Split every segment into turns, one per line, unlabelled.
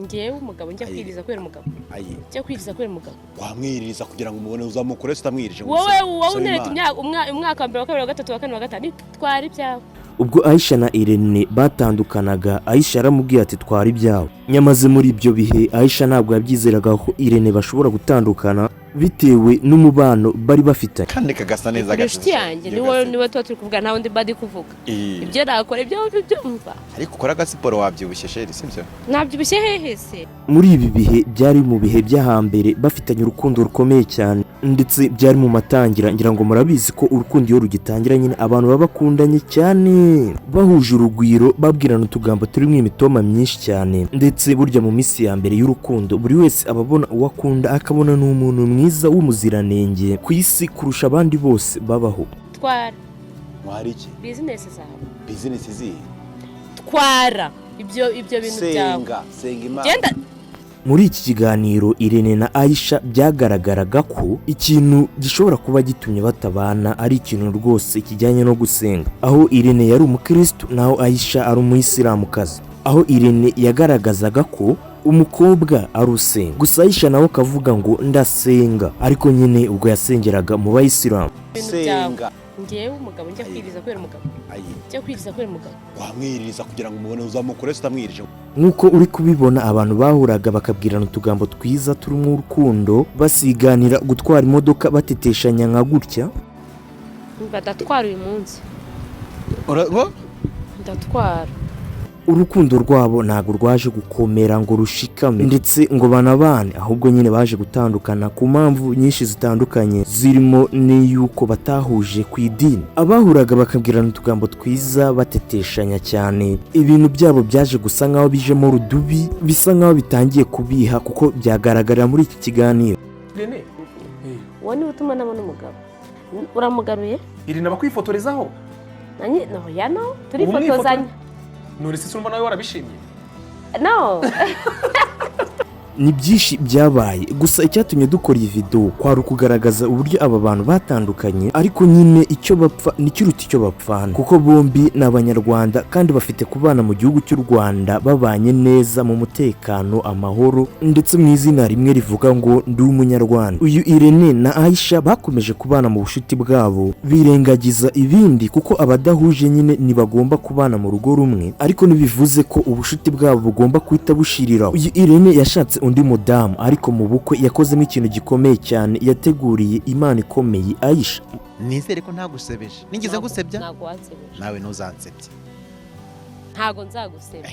Ngewe umugabo njya
Ayi.
kwiriza kubera umugabo?
Ayi.
Njya kwiriza kubera umugabo?
Wamwiririza kugira ngo umubone, uzamukore utamwirije ngo
Wowe wowe
usabe
untereta
Imana.
Umwaka wa mbere, wa kabiri, wa gatatu, wa kane, wa gatanu, twara ibyawe.
Ubwo Aisha na Irene batandukanaga, Aisha yaramubwiye ati: "Twara ibyawe." Nyamaze muri ibyo bihe Aisha ntabwo yabyizeraga ko Irene bashobora gutandukana bitewe n'umubano bari bafitanye.
Kandi kagasa neza.
Uri inshuti yanjye, ni wowe, niwe tuba turi kuvuga, nta wundi badi kuvuga. Ibyo nakora, ibyo byumva.
Ariko ukora agasiporo, wabyibushye chérie, sibyo?
Nabyibushye hehe se?
Muri ibi bihe byari mu bihe by'ahambere, bafitanye urukundo rukomeye cyane, ndetse byari mu matangira. Ngira ngo murabizi ko urukundo iyo rugitangira nyine abantu baba bakundanye cyane, bahuje urugwiro, babwirana utugambo turimo imitoma myinshi cyane. Ndetse burya mu minsi ya mbere y'urukundo buri wese aba abona uwo akunda, akabona ni umuntu mwiza w'umuziranenge ku isi kurusha abandi bose babaho.
Twara.
Mwari iki?
Bizinesi zawe.
Bizinesi zihe?
Twara ibyo bintu byawe.
Senga, senga Imana.
Genda.
Muri iki kiganiro Irene na Aisha byagaragaraga ko ikintu gishobora kuba gitumye batabana ari ikintu rwose kijyanye no gusenga, aho Irene yari umukristo naho Aisha ari umuyisilamukazi, aho Irene yagaragazaga ko umukobwa ari usenga gusa, Aisha nawe akavuga ngo ndasenga, ariko nyine ubwo yasengeraga mu bayisilamu.
Ibintu byawe.
Senga.
Ngewe umugabo njya kwiriza kubera umugabo?
Ayi.
Njya kwiriza kubera umugabo?
Wamwiririza kugira ngo umubone, uzamukore utamwirije.
Nk'uko uri kubibona, abantu bahuraga bakabwirana utugambo twiza turimo urukundo, basiganira gutwara imodoka, bateteshanya nka gutya.
Umva, ndatwara uyu munsi.
Ngo?
Ndatwara.
Urukundo rwabo ntabwo rwaje gukomera ngo rushikame ndetse ngo banabane, ahubwo nyine baje gutandukana ku mpamvu nyinshi zitandukanye, zirimo n'iy'uko batahuje ku idini. Abahuraga bakabwirana utugambo twiza, bateteshanya cyane, ibintu byabo byaje gusa nk'aho bijemo rudubi, bisa nk'aho bitangiye kubiha, kuko byagaragarira muri iki kiganiro.
Irene.
Uwo niwe utuma nabona umugabo, uramugaruye.
Irene abakwifotorezaho.
Nanjye no ya no turifotozanya.
None se urumva nawe warabishimye?
No.
Ni byinshi byabaye, gusa icyatumye dukora iyi video kwari ukugaragaza uburyo aba bantu batandukanye, ariko nyine icyo bapfa ntikiruta icyo bapfana, kuko bombi ni Abanyarwanda kandi bafite kubana mu gihugu cy'u Rwanda babanye neza mu mutekano, amahoro, ndetse mu izina rimwe rivuga ngo ndi Umunyarwanda. Uyu Irene na Aisha bakomeje kubana mu bucuti bwabo, birengagiza ibindi, kuko abadahuje nyine ntibagomba kubana mu rugo rumwe, ariko ntibivuze ko ubucuti bwabo bugomba guhita bushiriraho. Uyu Irene yashatse undi mudamu, ariko mu bukwe yakozemo ikintu gikomeye cyane, yateguriye Imana ikomeye Aisha.
Nizere ko ntagusebeje. Nigeze ngusebya?
Ntabwo wansebeje.
Nawe ntuzansebye.
Ntabwo nzagusebya.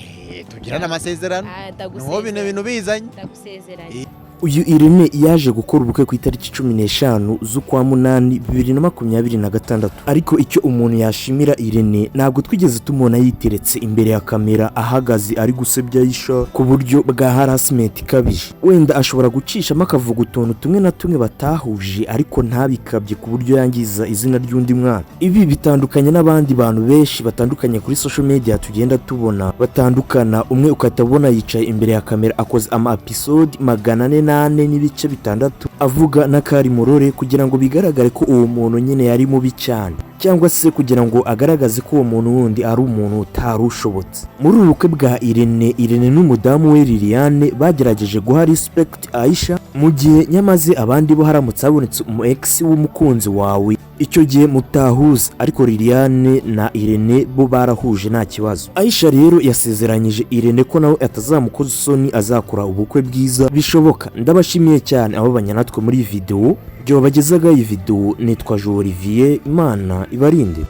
Tugirane amasezerano.
Ah,
Nuwo bino
ndagusezeranya.
bintu bizanye.
Ndagusezeranya.
Uyu Irene yaje gukora ubukwe ku itariki 15 z'ukwa munani 2026. Ariko icyo umuntu yashimira Irene, ntabwo twigeze tumubona yiteretse imbere ya kamera ahagaze ari gusebya Aisha ku buryo bwa harassment ikabije. Wenda ashobora gucishamo akavuga utuntu tumwe na tumwe batahuje, ariko ntabikabye ku buryo yangiza izina ry'undi mwana. Ibi bitandukanye n'abandi bantu benshi batandukanye kuri social media tugenda tubona batandukana, umwe ugahita ubona yicaye imbere ya kamera akoze ama episode 404.6 avuga n'akari murore, kugira ngo bigaragare ko uwo muntu nyine yari mubi cyane, cyangwa se kugira ngo agaragaze ko uwo muntu wundi ari umuntu utari ushobotse. Muri ubu bukwe bwa Irene, Irene n'umudamu we Liliane bagerageje guha respect Aisha, mu gihe nyamaze abandi bo haramutse habonetse umu ex w'umukunzi wawe, icyo gihe mutahuza, ariko Liliane na Irene bo barahuje nta kibazo. Aisha rero yasezeranyije Irene ko nawe atazamukoza isoni, azakora ubukwe bwiza bishoboka. Ndabashimiye cyane abo natwe muri iyi video. Ibyo babagezaga iyi video, nitwa Jo Olivier, Imana ibarinde.